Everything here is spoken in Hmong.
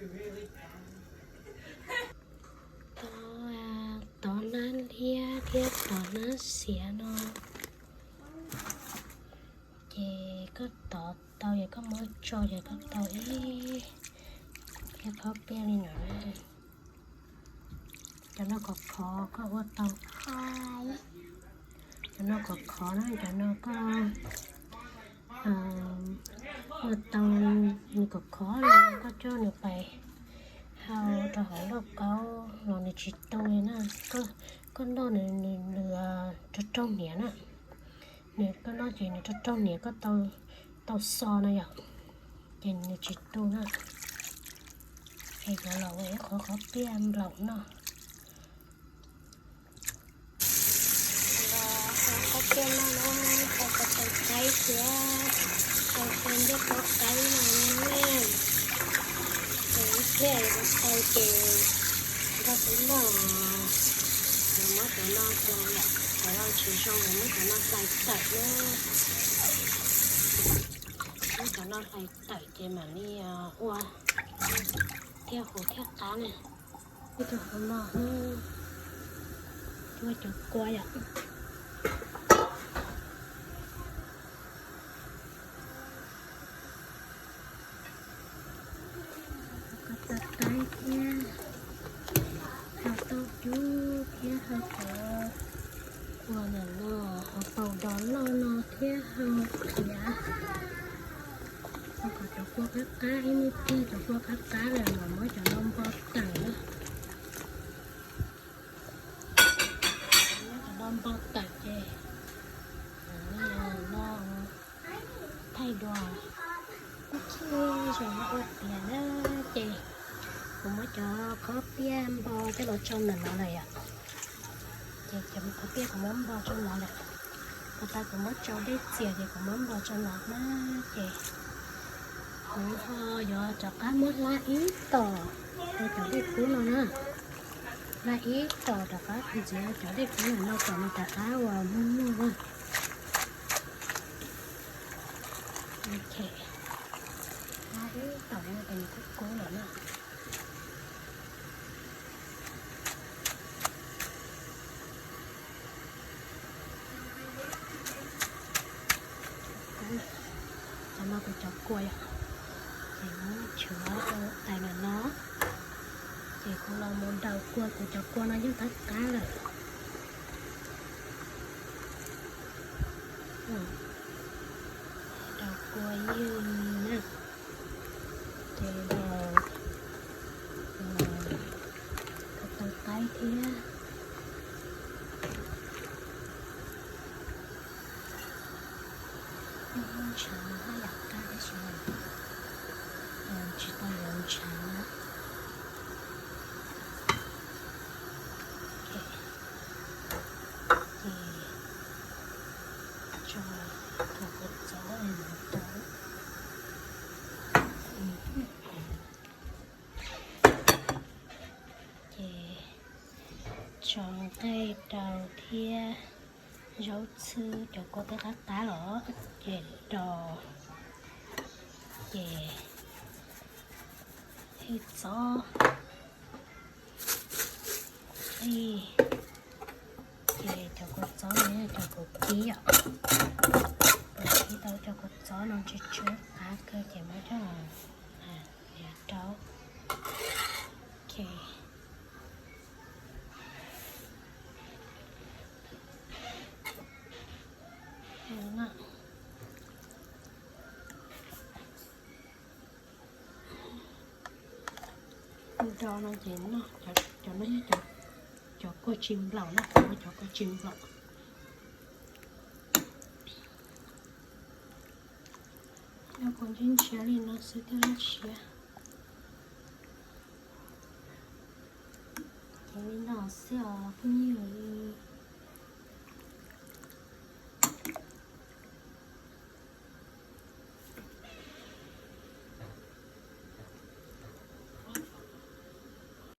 Tov, tov hnab liab thiab tov hnab xiav no, ces koj tov tau ces koj muab tso ces koj tau ib yam khob piaj li no na. Cov no khov khov koj ua tau. Cov no khov khov na, cov no koj ua tau nws khov khov li no koj coj nws pais hau rau hauv lauj kaub los nws tsis tu li na. Koj noj nws, nws, nws raug raug hniav na. Nws koj noj ces nws raug raug hniav koj tau, tau xo no yom, ces nws tsis tu na. Ces yuav los ua ib qho khob piaj nplaum noj. Los hau khob piaj noj na, hau ko taw qaib thiab hau ko ncej pob qaib no na. Ces ib pliag yuav tau ces nrog peb noj. Yuav muab cov no hlais, cov no tsis zoo yuav muab cov no hlais tawm na. Muab cov no hlais tawm ces mam li ua thiaj huv thiaj qab na. Ib tug huv no, ua cov kua yom. Ko taw qaib thiab hau tauj cub thiab hau cov kua ntawm no, hau paus dos loj no thiab hau qhiav. Hau kom cov kua qab qab ib me pliag, cov kua qab qab lawm mas muab cov no npo tawm na. Muab cov no npo tawm ces no thaij dua. Ib chim zoo no ua tiav na, ces kuv muab cov khob piaj npo coj los tsau ntawm no lawm yom. Ces cov khob piaj kuv muab npo tsau no lawm. Puag ta kuv muab tsau dej txias ces kuv muab npo tsau no na. Ces kuv ho yuav rov qab muab hlab ib tom rau cov dej kub no na. Hlab ib tom rov qab ntxiv cov dej kub no kom nws rov qab uas muag muag na. Ok, hlab ib tom no ces nws kub kub lawm na. Cov no kuv cov kua yom, ces muab tshuav rau tais ntawm no, ces kuv los mus daus kua, kuv cov kua no yeej qab qab lawm. Daus kua yeej na, ces daus ko taw qaib thiab. Ntshav no haj yam qab tab sis tsis tau yuav ntshav na. Ces tso thaum kua txob no rau. Ces tso nqaij rau thiab zaub txhwb, cov kua twb qab qab los ces rau, ces ib txob, ib, ces cov kua txob no yog cov kuv kib yom. Kuv kib tau cov kua txob no tsw tsw qab kawg ces muab coj rau. Ok. Ua rau no ces noj, cov no yog cov kua tsis nplaum na, cov kua tsis nplaum. Noj kua ntshiab ntshiab li no xwb thiaj li ntshiab. Ces li no xwb os.